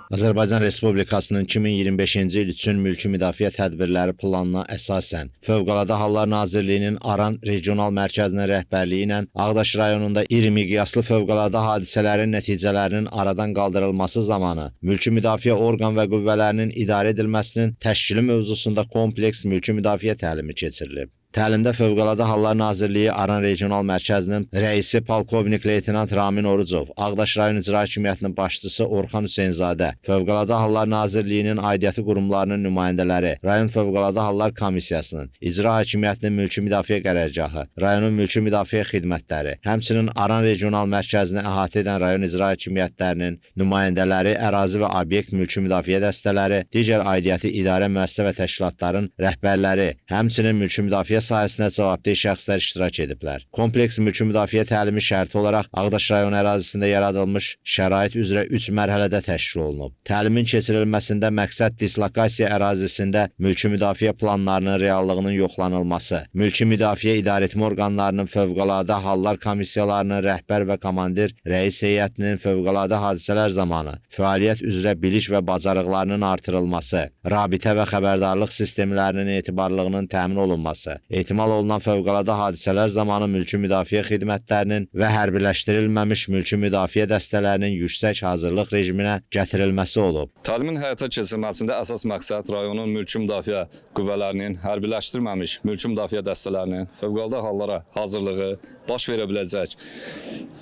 Azərbaycan Respublikasının 2025-ci il üçün mülki müdafiə tədbirləri planına əsasən Fövqəladə Hallar Nazirliyinin Aran Regional Mərkəzinin rəhbərliyi ilə Ağdaş rayonunda iri miqyaslı fövqəladə hadisələrin nəticələrinin aradan qaldırılması zamanı mülki müdafiə orqan və qüvvələrinin idarə edilməsinin təşkili mövzusunda kompleks mülki müdafiə təlimi keçirilib. Təlimdə Fövqəladə Hallar Nazirliyi Aran Regional Mərkəzinin rəisi polkovnik leytenant Ramin Orucov, Ağdaş rayon İcra Hakimiyyətinin başçısı Orxan Hüseynzadə, Fövqəladə Hallar Nazirliyinin aidiyyəti qurumlarının nümayəndələri, rayon Fövqəladə Hallar Komissiyasının, İcra Hakimiyyətinin Mülki Müdafiə Qərargahı, rayonun Mülki Müdafiə Xidmətləri, həmçinin Aran Regional Mərkəzini əhatə edən rayon icra hakimiyyətlərinin nümayəndələri, ərazi və obyekt mülki müdafiə dəstələri, digər aidiyyəti idarə müəssisə və təşkilatların rəhbərləri, həmçinin mülki müdafiə sahəsinə cavabdeh şəxslər iştirak ediblər. Kompleks mülki müdafiə təlimi şərti olaraq Ağdaş rayonu ərazisində yaradılmış şərait üzrə 3 mərhələdə təşkil olunub. Təlimin keçirilməsində məqsəd dislokasiya ərazisində mülki müdafiə planlarının reallığının yoxlanılması, mülki müdafiə idarəetmə orqanlarının fövqəladə hallar komissiyalarının rəhbər və komandir rəis heyətinin fövqəladə hadisələr zamanı fəaliyyət üzrə bilik və bacarıqlarının artırılması, rabitə və xəbərdarlıq sistemlərinin etibarlılığının təmin olunması, ehtimal olunan fövqəladə hadisələr zamanı mülki müdafiə xidmətlərinin və hərbiləşdirilməmiş mülki müdafiə dəstələrinin yüksək hazırlıq rejiminə gətirilməsi olub. Təlimin həyata keçirilməsində əsas məqsəd rayonun mülki müdafiə qüvvələrinin, hərbiləşdirilməmiş mülki müdafiə dəstələrinin fövqəladə hallara hazırlığı, baş verə biləcək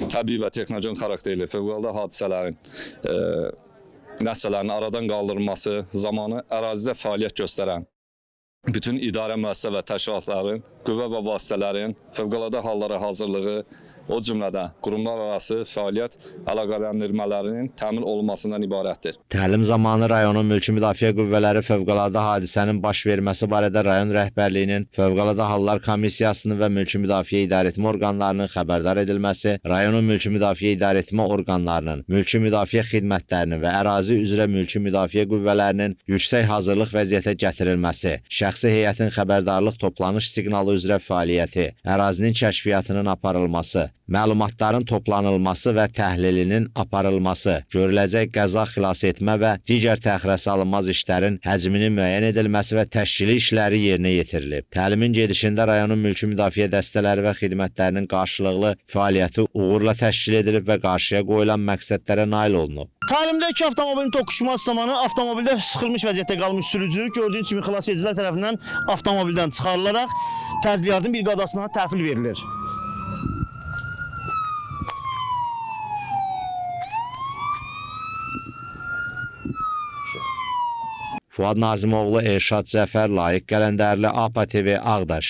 təbii və texnogen xarakterli fövqəladə hadisələrin nəticələrinin aradan qaldırılması zamanı ərazidə fəaliyyət göstərən bütün idarə müəssisə və təşkilatların, qüvvə və vasitələrin fövqəladə hallara hazırlığı, o cümlədən qurumlar arası fəaliyyət əlaqələndirmələrinin təmin olunmasından ibarətdir. Təlim zamanı rayonun mülki müdafiə qüvvələri fövqəladə hadisənin baş verməsi barədə rayon rəhbərliyinin, Fövqəladə Hallar Komissiyasının və mülki müdafiə idarəetmə orqanlarının xəbərdar edilməsi, rayonun mülki müdafiə idarəetmə orqanlarının, mülki müdafiə xidmətlərinin və ərazi üzrə mülki müdafiə qüvvələrinin yüksək hazırlıq vəziyyətə gətirilməsi, şəxsi heyətin xəbərdarlıq toplanış siqnalı üzrə fəaliyyəti, ərazinin kəşfiyyatının aparılması, məlumatların toplanılması və təhlilinin aparılması, görüləcək qəza xilas etmə və digər təxirəsalınmaz işlərin həcminin müəyyən edilməsi və təşkili işləri yerinə yetirilib. Təlimin gedişində rayonun mülki müdafiə dəstələri və xidmətlərinin qarşılıqlı fəaliyyəti uğurla təşkil edilib və qarşıya qoyulan məqsədlərə nail olunub. Təlimdə iki avtomobilin toqquşması zamanı avtomobildə sıxılmış vəziyyətdə qalmış sürücü gördüyünüz kimi xilas edicilər tərəfindən avtomobildən çıxarılaraq təcili yardım briqadasına təhvil verilir. Fuad Nazimoğlu, Elşad Cəfər, Layiq Qələndərli, APA TV, Ağdaş.